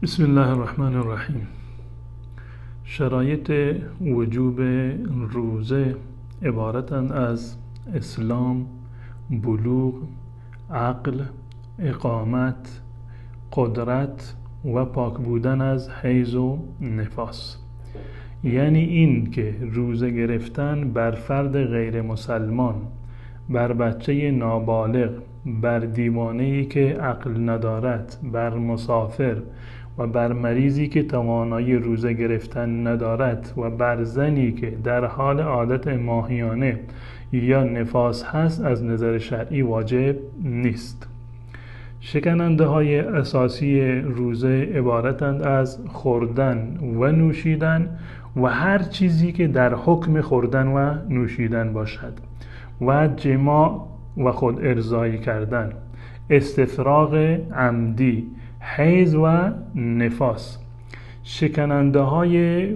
بسم الله الرحمن الرحیم. شرایط وجوب روزه عبارتند از اسلام، بلوغ، عقل، اقامت، قدرت و پاک بودن از حیض و نفاس. یعنی این که روزه گرفتن بر فرد غیر مسلمان، بر بچه نابالغ، بر دیوانه‌ای که عقل ندارد، بر مسافر و بر مریضی که توانایی روزه گرفتن ندارد و بر زنی که در حال عادت ماهیانه یا نفاس هست از نظر شرعی واجب نیست. شکننده های اساسی روزه عبارتند از خوردن و نوشیدن و هر چیزی که در حکم خوردن و نوشیدن باشد و جماع و خود ارضایی کردن، استفراغ عمدی، حیض و نفاس. شکننده های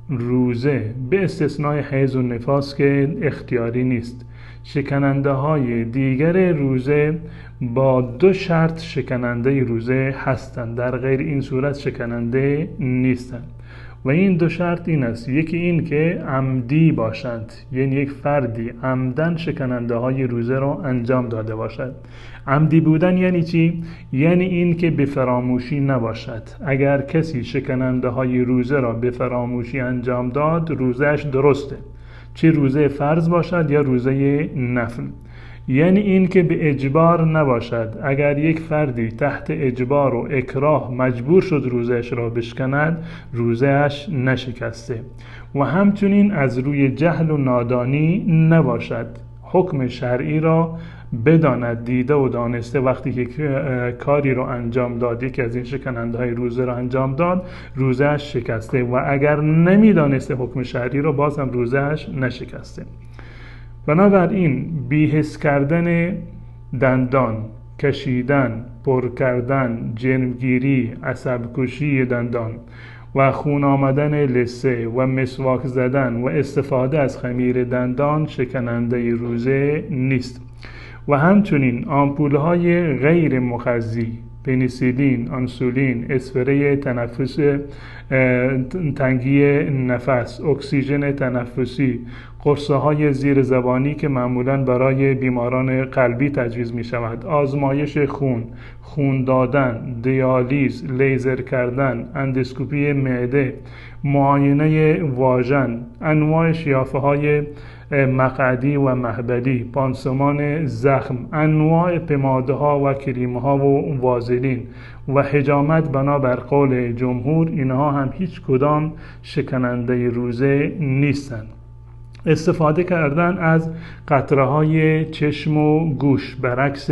روزه به استثنای حیض و نفاس که اختیاری نیست، شکننده های دیگر روزه با دو شرط شکننده روزه هستند، در غیر این صورت شکننده نیستند. و این دو شرط این است: یکی این که عمدی باشند، یعنی یک فردی عمدن شکننده های روزه را انجام داده باشد. عمدی بودن یعنی چی؟ یعنی این که به فراموشی نباشد. اگر کسی شکننده های روزه را به فراموشی انجام داد، روزهش درسته، چه روزه فرض باشد یا روزه نفل. یعنی این که به اجبار نباشد. اگر یک فردی تحت اجبار و اکراه مجبور شد روزهش را بشکند، روزهش نشکسته. و همچنین از روی جهل و نادانی نباشد، حکم شرعی را بداند، دیده و دانسته وقتی که کاری را انجام داد، یکی از این شکننده های روزه را انجام داد، روزهش شکسته. و اگر نمیدانسته حکم شرعی را، باز هم روزهش نشکسته. بنابراین بی‌حس کردن دندان، کشیدن، پر کردن، جرمگیری، عصب‌کشی دندان و خون آمدن لثه و مسواک زدن و استفاده از خمیر دندان شکننده روزه نیست. و همچنین آمپول‌های غیر مغذی، پنیسیلین، آنسولین، اسپری تنفس، تنگی نفس، اکسیژن تنفسی، قرص‌های زیر زبانی که معمولاً برای بیماران قلبی تجویز می شود، آزمایش خون، خون دادن، دیالیز، لیزر کردن، اندوسکوپی معده، معاینه واژن، انواع شیافه‌های مقعدی و مهبلی، پانسمان زخم، انواع پمادها و کریم‌ها و وازلین و حجامت بنابر قول جمهور، اینها هم هیچ کدام شکننده روزه نیستند. استفاده کردن از قطره‌های چشم و گوش برعکس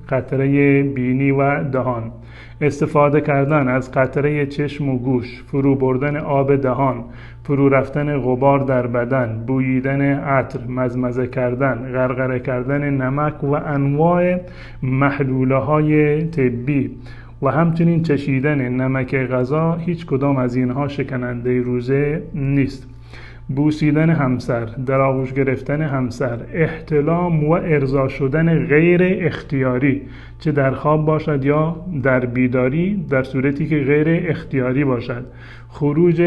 قطره بینی و دهان، استفاده کردن از قطره چشم و گوش، فرو بردن آب دهان، فرو رفتن غبار در بدن، بوییدن عطر، مزمزه کردن، غرغره کردن نمک و انواع محلوله‌های طبی و همچنین چشیدن نمک غذا، هیچ کدام از اینها شکننده روزه نیست. بوسیدن همسر، در آغوش گرفتن همسر، احتلام و ارضا شدن غیر اختیاری، چه در خواب باشد یا در بیداری، در صورتی که غیر اختیاری باشد، خروج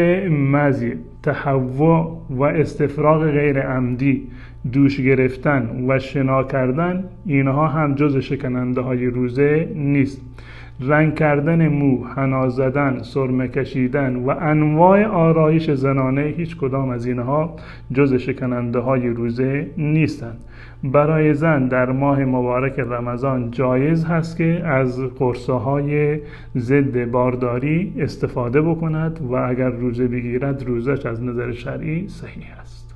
مذی، تهوع و استفراغ غیر عمدی، دوش گرفتن و شنا کردن، اینها هم جز شکننده های روزه نیست. رنگ کردن مو، حنا زدن، سرمه کشیدن و انواع آرایش زنانه، هیچ کدام از اینها جز شکننده های روزه نیستند. برای زن در ماه مبارک رمضان جایز هست که از قرصه های ضد بارداری استفاده بکند و اگر روزه بگیرد روزش از نظر شرعی صحیح است.